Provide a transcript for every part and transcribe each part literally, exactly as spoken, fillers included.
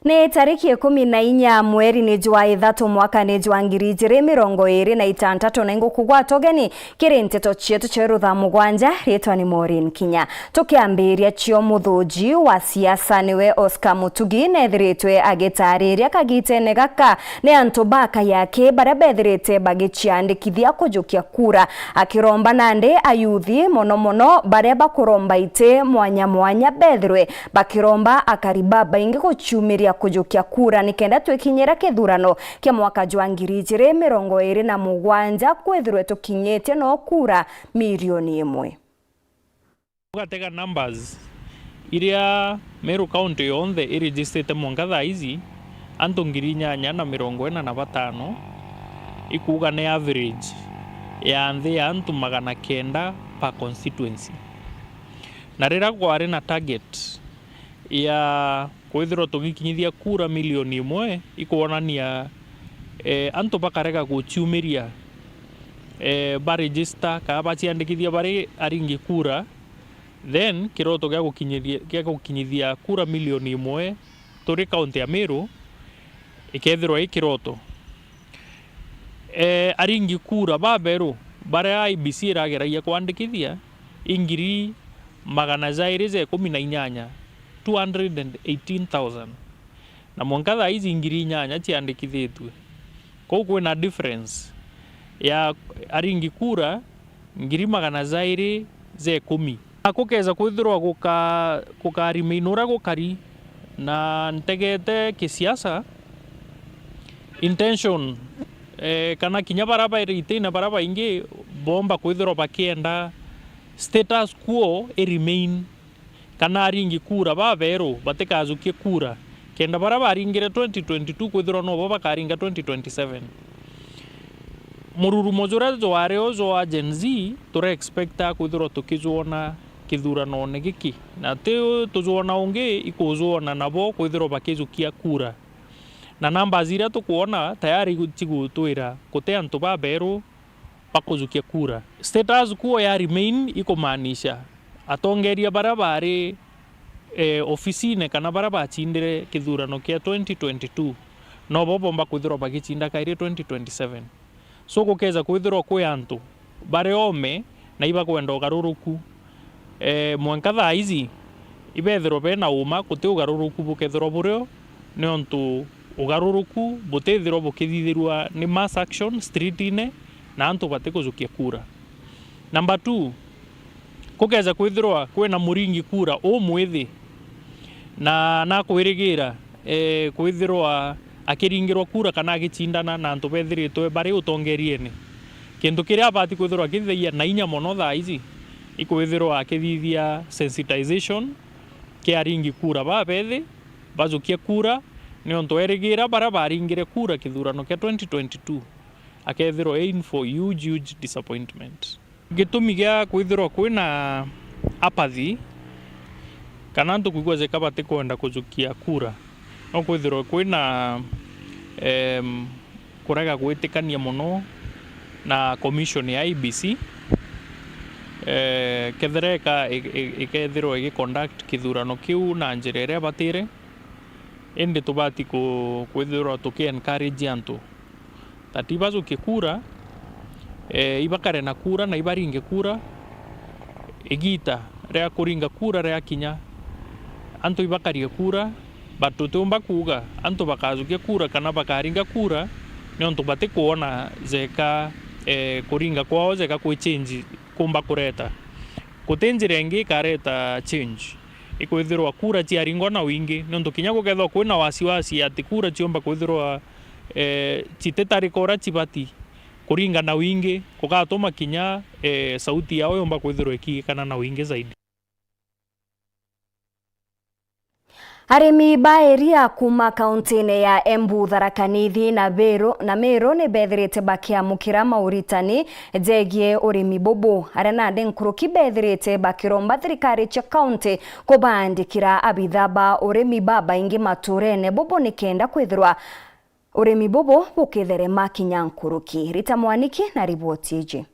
Ni tariki ikumi na inya mweri ni jwa ithatu mwaka ni jwa ngiri ijiri mirongo iri na itantatu, na ingukugwata ugeni kiri nteto cietu cia rutha mugwanja. Riitwa ni Maureen Kinya. Tukiambiria cio, muthuji wa siasa niwe Oscar Mutugi nethiritwe agitariria kagitene gaka ni antu ba kayaki baria bethirite bagiciandikithia kujukia kura, akiromba nandi ayuthi mono mono baria bakuromba iti mwanya mwanya bethirwe bakiromba akari babaingi guciumiria kujukia kura nikenda twikinyira kithurano kia mwaka jwa ngiri ijiri mirongo iri na mugwanja, kwithirwe tukinyitie no kura milioni imwe. Ugatega numbers iria Meru County yonthe iregistete mwanka thaa ici, antu ngiri inyanya na mirongo ina na batano, ikuuga ni average ya nthi ya antu magana kenda per constituency. Na riria kwari na target ya kwithirwa tugikinyithia kura milioni imwe, ikwonania, eh, antu bakarega guciumiria, eh, ba register kana baciandikithia bari aringi kura, then kiroto gia gukinyithia, gia gukinyithia kura milioni imwe turi kaunti ya Meru ikethirwa i kiroto. Eh, aringi kura baberu baria I E B C irageragia kwandikithia i ngiri magana jairi ja ikumi na inyanya, two hundred and eighteen thousand. Na mwanka thaa ici ngiri inyanya ciandikithitue. Kou kwina difference ya aringi kura ngiri magana jairi ja ikumi. Na kukeja kwithirwa guka-, guka remain uria gukari, na ntegete kisiasa, intention, eh, kana kinya baria bairi itine baria baingi bomba kwithirwa bakienda status quo i remain, kana aringi kura baberu batikajukie kura, kenda baria baringire twenty twenty-two kwithirwa nobo bakaringa twenty twenty-seven. Mururumo juria jwari o jwa Gen Z, tura expecta kwithirwa tukijwona kithuranone giki, na ti tujwona ungi, ikujwona nabo kwithirwa bakijukia kura. Na numbers iria tukwona tayari cigutwira guti antu baberu bakujukia kura. Status quo ya remain ikumaanisha atongeria baria bari, eh, ofisine kana baria bacindire kithurano kia twenty twenty-two nobo bomba kwithirwa bagicinda kairi twenty twenty-seven. So gukeja kwithirwa kwi antu bari ome na ibakwenda ugaruruku, eh, mwanka thaa ici ibethirwa bena uma guti ugaruruku bukethirwa burio, niontu ugaruruku butithirwa bukithithirua ni mass action streetine na antu batikujukia kura. Number two, kukeja kwithirwa kwina muringi kura umwithi na nakwirigira, eh, kwithirwa akiringirwa kura kana agicindana na antu bethiritwe bari utongeriene, kintu kiria abati kwithirwa akithithagia na inya mono thaa ici ikwithirwa akithithia sensitization kia aringi kura babethi bajukie kura, niontu erigira baria baringire kura kithurano kia twenty twenty-two akethirwa in for huge, huge disappointment. Gitumi gia kwithirwa kwina apathy kana antu kwigua jeka batikwenda kujukia kura, no kwithirwa kwina, em, kurega gwitikania mono na commission ya I E B C, eh, kethira ika-, i-, i-, ikethirwa igiconduct kithurano kiu na njira iria ibatire, indi tubati ku-, kwithirwa tuki encourage antu that ibajukie kura, eh, ibakare na kura na ibaringe kura. Igita ria kuringa kura riakinya, antu ibakarie kura, but tutiumba kuuga antu bakajukia kura kana bakaringa kura, niontu batikwona jeka, eh, kuringa kwao jeka kwi change kumba kureta. Guti njira ingi ikareta change, ikwithirwa kura ciaringwa na wingi, nontu kinya gukethirwa kwina wasiwasi ati kura ciumba kwithirwa, eh, cititarika uria cibati kuringa na wingi, gugatuma kinya, eh, sauti yao yumba kwithirwa ikiigikana na wingi zaidi. Arimi ba iria kuuma kauntine ya Embu, Tharaka Nithi na Meru, na Meru ni bethirite bakiamukira mauritani jegie urimi bubu. Aria nandi nkuruki bethirite bakiromba thirikari cia kaunti kubaandikira abitha ba urimi babaingi maturene bubu nikenda kwithirwa urimi bubu bukitherema kinya nkuruki. Rita Mwaniki na riboti iji.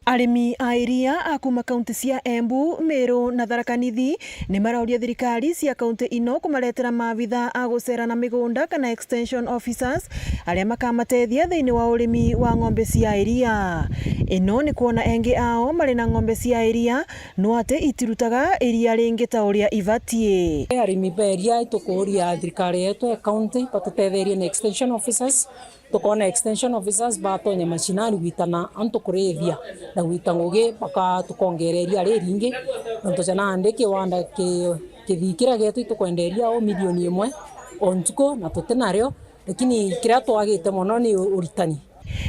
Arimi a iria a kuuma kaunti cia Embu, Meru na Tharaka Nithi ni marauria thirikari cia kaunti ino kumaretera maabitha a gucera na migunda kana extension officers aria makamatethia thiini wa urimi wa ng'ombe cia iria. Ino ni kwona engi ao mari na ng'ombe cia iria no ati itirutaga iria ringi ta uria ibatie. Arimi ba iria itukuuria thirikari yetu ya kaunti batutetherie na extension officers. Tukoona extension officers batonya mashinani gwitana antu kurithia na gwita ngugi, baka-, tukongeera iria riringi. Nontu ja nandi kiwanda ki-, kithii kiria gietu itukwenderia o milioni imwe o ntuku na tutinario, lakini kiria twagite mono ni u-, uritani.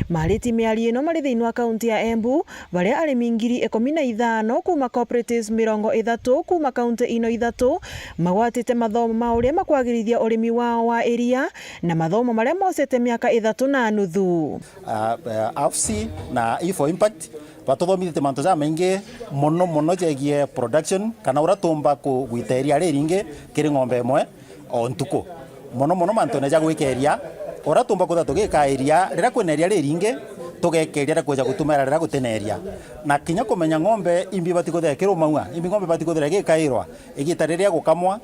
Mariti miario ino mari thiini wa kaunti ya Embu, baria arimi ngiri ikumi na ithano kuuma cooperatives mirongo ithatu kuuma kaunti ino ithatu magwatite mathomo ma uria makwagirithia urimi wao wa iria na mathomo maria mocete miaka ithatu na nuthu. Ah, eh, AFC na E four Impact batuthomithitie mantu jamaingi mono mono jegie production, kana uria tuumba ku-, gwita iria riringi kiri ng'ombe imwe o ntuku. Mono mono mantune ja gwika iria, uria tuumba kwithirwa tugika iria riria kwina iria riringi, tugeka iria ria kwija gutumira riria gutina iria. Na kinya kumenya ng'ombe imbi ibati kwithirwa ikirumaua, imbi ng'ombe ibati kwithirwa igikairwa, igita riria gukamwa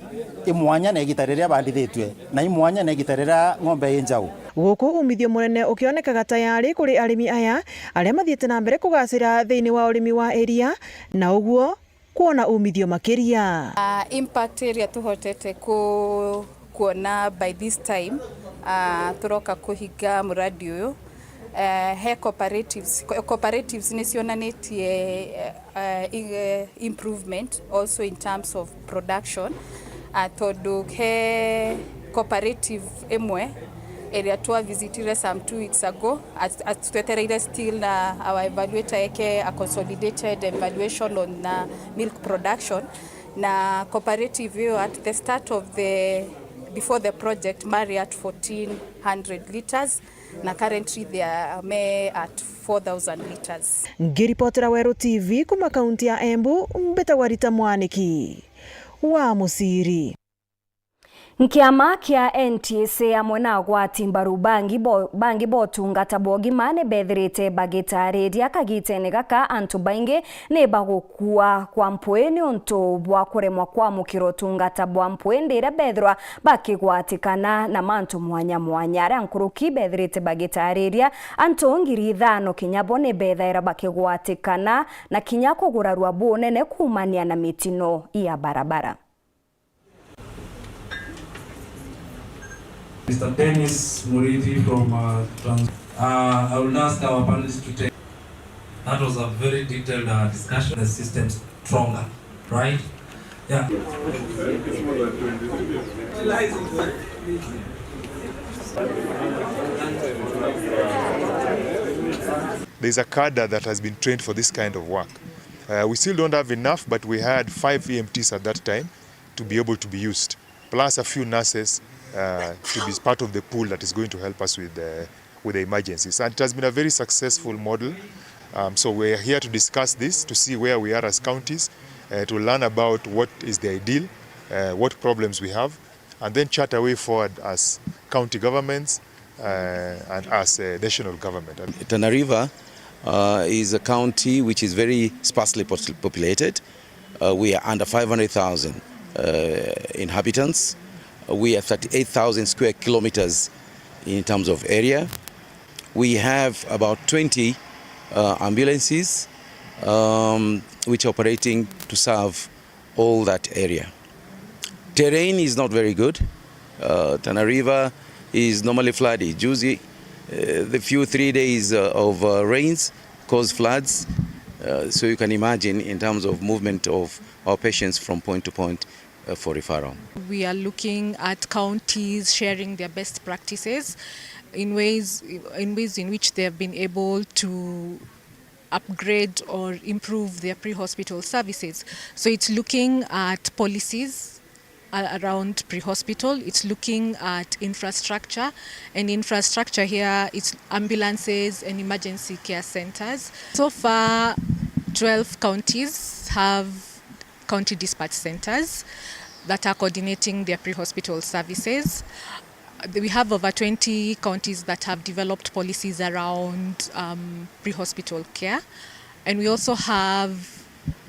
i mwanya na igita riria bandithitue, na i mwanya na igita riria ng'ombe i njau. Guku umithio munene ukionekaga tayari kuri arimi aya, aria mathiite na mbere kugacira thiini wa urimi wa iria, na uguo kwona umithio makiria. Ah, impact iria tuhotete ku-, kuona by this time, ah, turoka kuhinga muradi uyu, eh, he cooperatives, co-, cooperatives ni cionanitie, eh, eh, i-, eh, improvement also in terms of production, ah, tondu he cooperative imwe iria twa visitire some two weeks ago, as, as twetereire still na our evaluator eke a consolidated evaluation on, uh, milk production. Na cooperative hiyo at the start of the, before the project, mari at fourteen hundred litres, na currently they are, me at four thousand litres. Ngiripotera Weru T V kuma kaunti ya Embu, mbitagwa Rita Mwaniki wa Musiri. Nkiama kia N T S A amwe na agwati mbaru bangi bo-, bangi ba utungata bwa ugima ni bethirite bagitaariria kagitene gaka antu baingi ni bagukua kwa mpwi niuntu bwa kuremwa kwamukira utungata bwa mpwi ndi iria bethirwa bakigwatikana na mantu mwanya mwanya. Aria nkuruki bethirite bagitaariria antu ngiri ithano kinya bo ni bethaira bakigwatikana na kinya kugurarua bunene kuumania na mitino ya barabara. Mister Dennis Murithi from, uh, Trans-, uh, I will ask our panelists to take. That was a very detailed, uh, discussion. The system stronger, right? Yeah. There's a cadre that has been trained for this kind of work. Uh, we still don't have enough, but we had five E M Ts at that time to be able to be used, plus a few nurses, uh, to be part of the pool that is going to help us with the, with the emergencies. And it has been a very successful model. Um, so we're here to discuss this, to see where we are as counties, uh, to learn about what is the ideal, uh, what problems we have, and then chart a way forward as county governments, uh, and as a national government. Tana River, uh, is a county which is very sparsely pos-, populated. Uh, we are under five hundred thousand, uh, inhabitants. Uh, we are thirty-eight thousand square kilometers in terms of area. We have about twenty, uh, ambulances, um, which are operating to serve all that area. Terrain is not very good. Uh, Tana River is normally floody. Juzi, uh, the few three days, uh, of, uh, rains caused floods. Uh, so you can imagine in terms of movement of our patients from point to point, uh, for referral. We are looking at counties sharing their best practices in ways, in ways in which they have been able to upgrade or improve their pre-hospital services. So it's looking at policies a-, around pre-hospital, it's looking at infrastructure, and infrastructure here is ambulances and emergency care centers. So far, twelve counties have county dispatch centers that are coordinating their pre-hospital services. We have over twenty counties that have developed policies around, um, pre-hospital care. And we also have,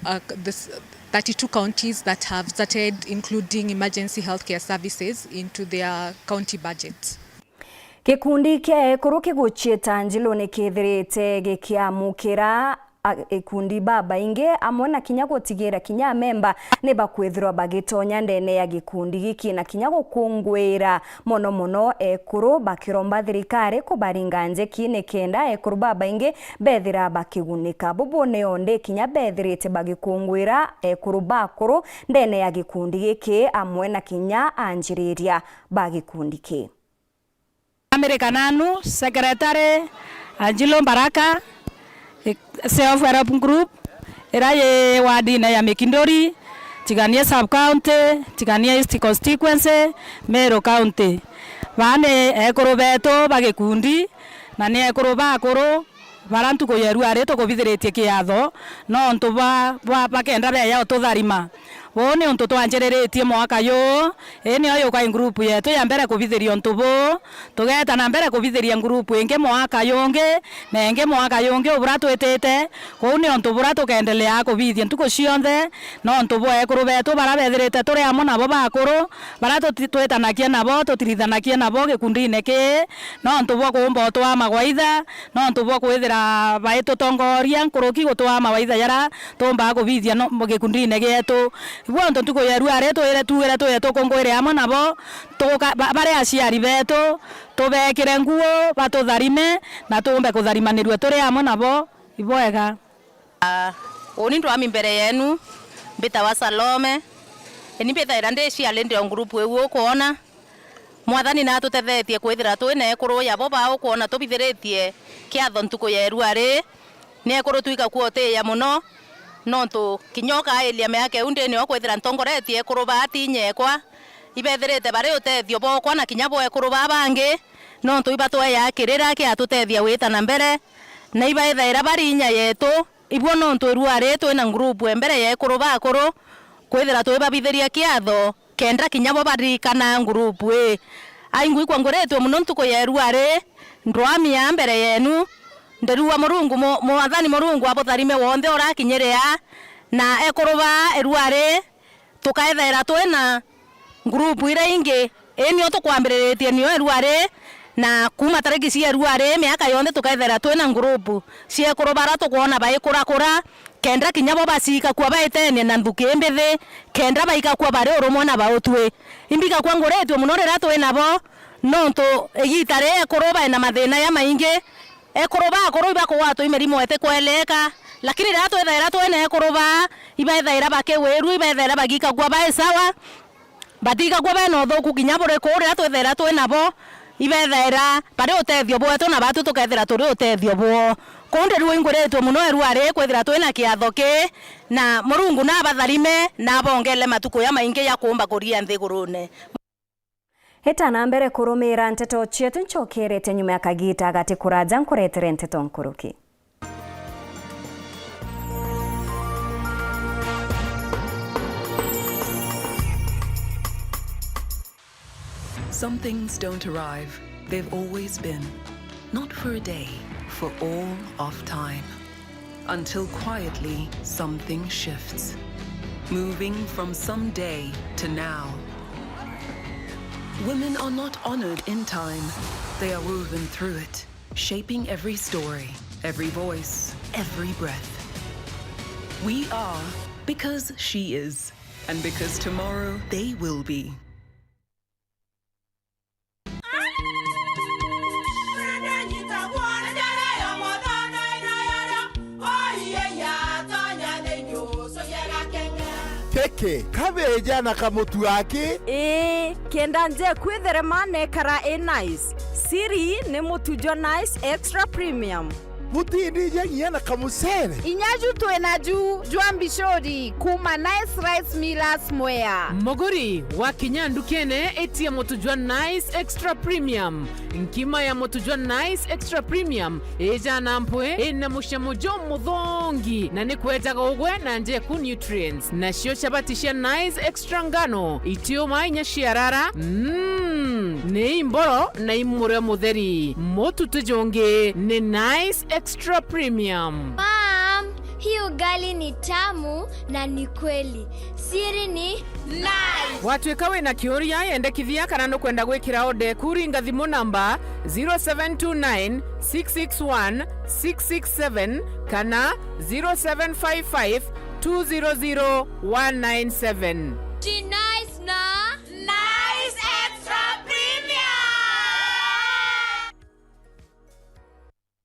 uh, this thirty-two counties that have started including emergency healthcare services into their county budget. Gikundi kia ekuru kiguciita Njilu ni kithirite gikiamukira a-, ikundi babaingi, amwe na kinya gutigira kinya amemba ni bakwithirwa bagitonya ndene ya gikundi giki, na kinya gukunguira mono mono ekuru, bakiromba thirikari kubaringa njeki nikenda ekuru babaingi bethira bakigunika. Bubu ni ondi kinya bethirite bagikunguira ekuru bakuru ndene ya gikundi giki, amwe na kinya anjiriria ba gikundi ki. America nanu, secretary, Anjilo Mbaraka, Self Help Group, ira yi wardine ya Mikinduri, Tigania Sub County, Tigania East Constituency, Meru County. Baa ni ekuru betu ba gikundi, na ni ekuru bakuru, bara ntuku ya irua ri tukubithiritie kiatho, nontu bwa, bwa, bakenda beeja ututharima. Uu ni untu twanjiriritie mwaka juu, ii niyo yuka i group yetu ya mbere kubithiria untu buu. Tugeeta na mbere kubithiria group ingi mwaka jungi, na ingi mwaka jungi ubura twitite. Kuu ni untu bura tukeendelea kubithia ntuku cionthe, nontu bwa ekuru betu bara bethirite turi amwe nabo bakuru, bara tuti-, twitanagia nabo, tutirithanagia nabo gikundine kii, nontu bwa kuumba utwaa magwaitha, nontu bwa kwithira baitutongoria nkuruki gutwaa mawaitha jaria tuumbaa kubithia no, gikundine gietu. Ibu untu ntuku ya irua ri twire tuugire twije tukunguire amwe nabo, tuka-, ba-, bari aciari betu, tubekire nguo, batutharime, na tuumbe kutharimanirua turi amwe nabo. Ibwega. Ah, uni ndwami mbere yenu, mbitawa Salome. Ini mbithaira ndi ciari ndi o ngurupu iu ukwona. Mwathani natutethetie kwithira twi na ekuru jabo baa ukwona tubithiritie kiatho ntuku ya irua ri. Ni ekuru twikakua utiia mono, nontu kinya ukairia miaka iu ndini o kwithira ntongoretie ekuru baa ti inya ekwa, ibethirite bari utethio bwokwa na kinya bwa ekuru baa bangi, nontu ibatweja kirira kiatutethia gwita na mbere, na ibaithaira bari inya yetu. Ibuo nontu irua ri twi na ngurupu e mbere ya ekuru bakuru, kwithira twibabithiria kiatho, kenda kinya bo baririkana ngurupu ii. Ai ngwikua nguritue mono ntuku ya irua ri, ndwamia mbere yenu, ndirua Murungu mu-, Mwathani Murungu abutharime wonthe urakinyiria, na ekuru baa irua ri, tukaethaira twi na ngurupu iria ingi, ii nio tukwambiriritie nio irua ri, na kuuma tariki cia irua ri, miaka yonthe tukaethaira twi na ngurupu cia ekuru bara tukwona baikurakura, kenda kinya bo bacikakua baitenie na nthuki imbithi, kenda baikakua bari urumwe na bautwi. Imbikakua nguritue mono riria twi nabo, nontu igiita ri ekuru baina mathina jamaingi, ekuru bakuru ibakugwatwa i mirimo itikweleka, lakini riria twithaira twi na ekuru baa, ibaithaira bakigwirua, ibaithaira bagikagua bai sawa, batikagua bena uthuku kinya buriku. Riria twithaira twi nabo, ibaithaira bari utethio bwetu, na batu tukethira turi utethio bwoo. Kuu ndirua ingwiritue mono irua ri kwithira twi na kiatho kii, na Murungu nabatharime, na abongele matuku jamaingi ja kuumba kuria nthigurune. Ita na mbere kurumira nteto cietu, ncokerete nyuma ya kagiita gati kuraja nkuretere nteto nkuruki. Some things don't arrive, they've always been. Not for a day, for all of time. Until quietly something shifts, moving from someday to now. Women are not honored in time, they are woven through it, shaping every story, every voice, every breath. We are because she is, and because tomorrow they will be. Kiki kabeeja na kamutu aki? Ii, kenda nje kwitherema nekara i nice. Siri ni mutu jwa Nice Extra Premium. Butindija nginya na kamucere. Inya ju twi naju jwa mbicuri kuuma Nice Rice Millers Mwea. Muguri, wakinya ndukene, itia mutu jwa Nice Extra Premium. Nkima ya mutu jwa Nice Extra Premium ijana mpwi, ina mucamo jumuthongi, na ni kwejaga ugwe na njeku nutrients. Nacio chabati cia Nice Extra Ngano itiuma inya ciarara, mm, ni imboro na i murio mutheri. Mutu ti jungi ni Nice Extra Premium. Mom, Hii ugali ni tamu na ni kweli. Siri ni Nice. Watuika wina kiuria, yendekithia kana nukwenda gwikira order eku, ringa thimu namba zero seven two nine, six six one, six six seven kana zero seven five five, two zero zero, one nine seven. Ti Nice na Nice Extra Premium.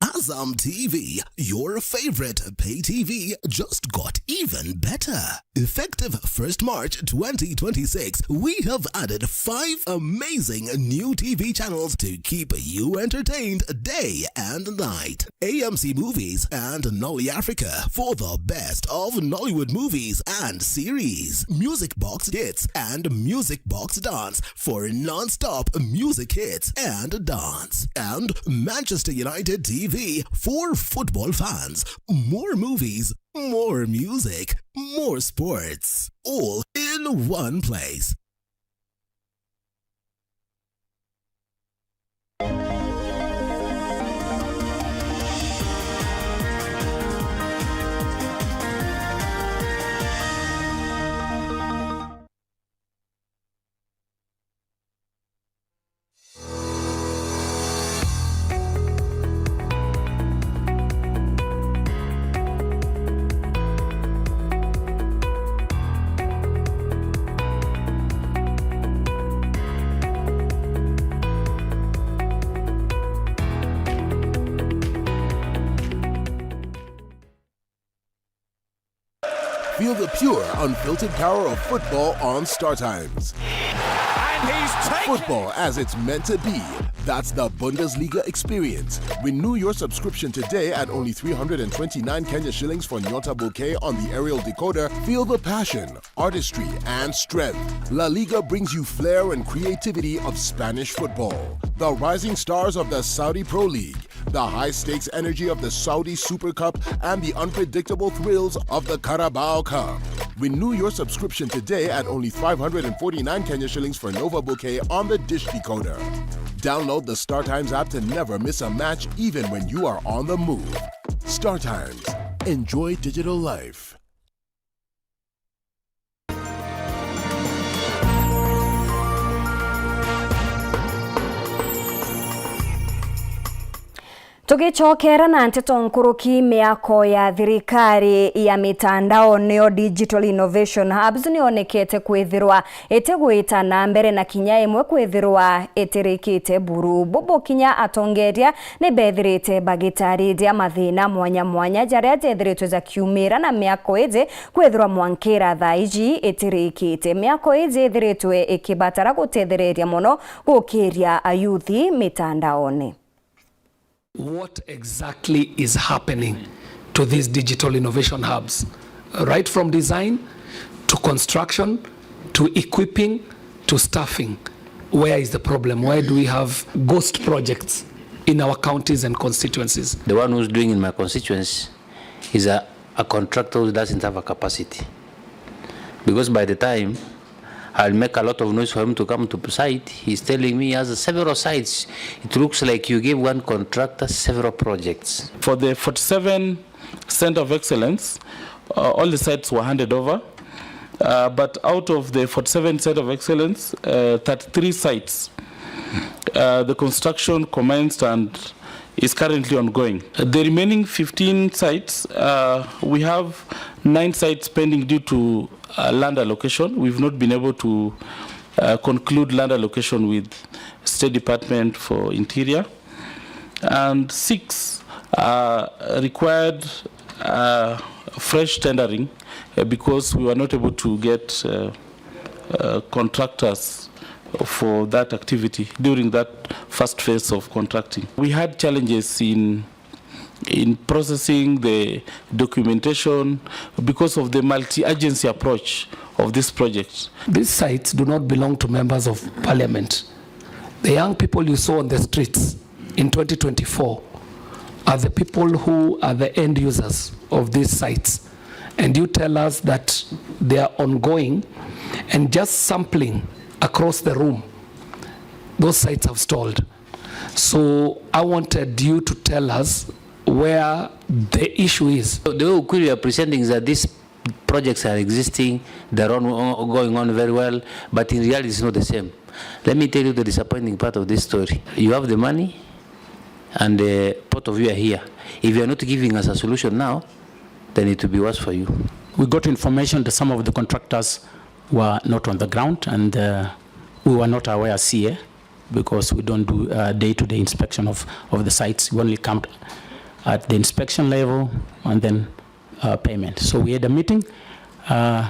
Azam T V, your favorite pay T V, just got even better. Effective first March twenty twenty-six, we have added five amazing new T V channels to keep you entertained day and night. A M C Movies and Nolly Africa for the best of Nollywood movies and series. Music Box Hits and Music Box Dance for non-stop music hits and dance. And Manchester United T V for football fans. More movies, more music, more sports. All in one place. Feel the pure, unfiltered power of football on Star Times. And he's taken Football as it's meant to be. That's the Bundesliga experience. Renew your subscription today at only three hundred and twenty-nine Kenya shillings for Nyota Bouquet on the aerial decoder. Feel the passion, artistry, and strength. La Liga brings you flair and creativity of Spanish football. The rising stars of the Saudi Pro League, the high-stakes energy of the Saudi Super Cup, and the unpredictable thrills of the Carabao Cup. Renew your subscription today at only five hundred and forty-nine Kenya shillings for Nova Bouquet on the Dish Decoder. Download the Star Times app to never miss a match, even when you are on the move. Star Times. Enjoy digital life. Tugicokera na nteto nkuruki, miako ya thirikari ya mitandao, niyo Digital Innovation Hubs, niyonekete kwithirwa itigwita na mbere na kinya imwe kwithirwa itirikite buru. Bubu kinya atongeria ni bethirite bagitariria mathina mwanya mwanya jaria jethiritwe jakiumira na miako iji kwithirwa mwankira thaa iji itirikite. Miako iji ithiritwe ikibatara gutethereria mono gukiria ayuthi mitandaone. What exactly is happening to these digital innovation hubs? Right from design to construction to equipping to staffing. Where is the problem? Why do we have ghost projects in our counties and constituencies? The one who's doing in my constituency is a, a contractor who doesn't have a capacity. Because by the time I'll make a lot of noise for him to come to site, he's telling me he has several sites. It looks like you gave one contractor several projects. For the forty-seven Center of Excellence, uh, all the sites were handed over. Uh, but out of the forty-seven Center of Excellence, uh, thirty-three sites, uh, the construction commenced and is currently ongoing. The remaining fifteen sites, uh, we have nine sites pending due to, uh, land allocation. We've not been able to, uh, conclude land allocation with State Department for Interior. And six, uh, required, uh, fresh tendering, uh, because we were not able to get, uh, uh, contractors for that activity during that first phase of contracting. We had challenges in, in processing the documentation because of the multi-agency approach of this project. These sites do not belong to members of parliament. The young people you saw on the streets in twenty twenty-four are the people who are the end users of these sites. And you tell us that they are ongoing, and just sampling across the room, those sites have stalled. So I wanted you to tell us where the issue is. The way Ukuri are presenting is that these projects are existing, they're on, going on very well, but in reality it's not the same. Let me tell you the disappointing part of this story. You have the money and, uh, both of you are here. If you are not giving us a solution now, then it will be worse for you. We got information that some of the contractors were not on the ground, and, uh, we were not aware as C A, because we don't do, uh, day-to-day inspection of, of the sites. We only come at the inspection level and then, uh, payment. So we had a meeting, uh,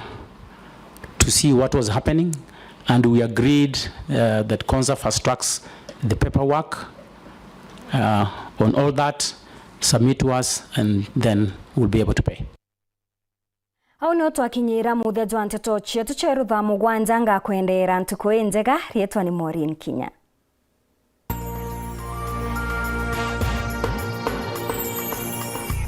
to see what was happening, and we agreed, uh, that Konza fast tracks the paperwork, uh, on all that, submit to us, and then we'll be able to pay. Au nio twakinyira muthia jwa nteto cietu cia rutha mugwanja. Ngakwendeera ntuku injega. Riitwa ni Maureen Kinya.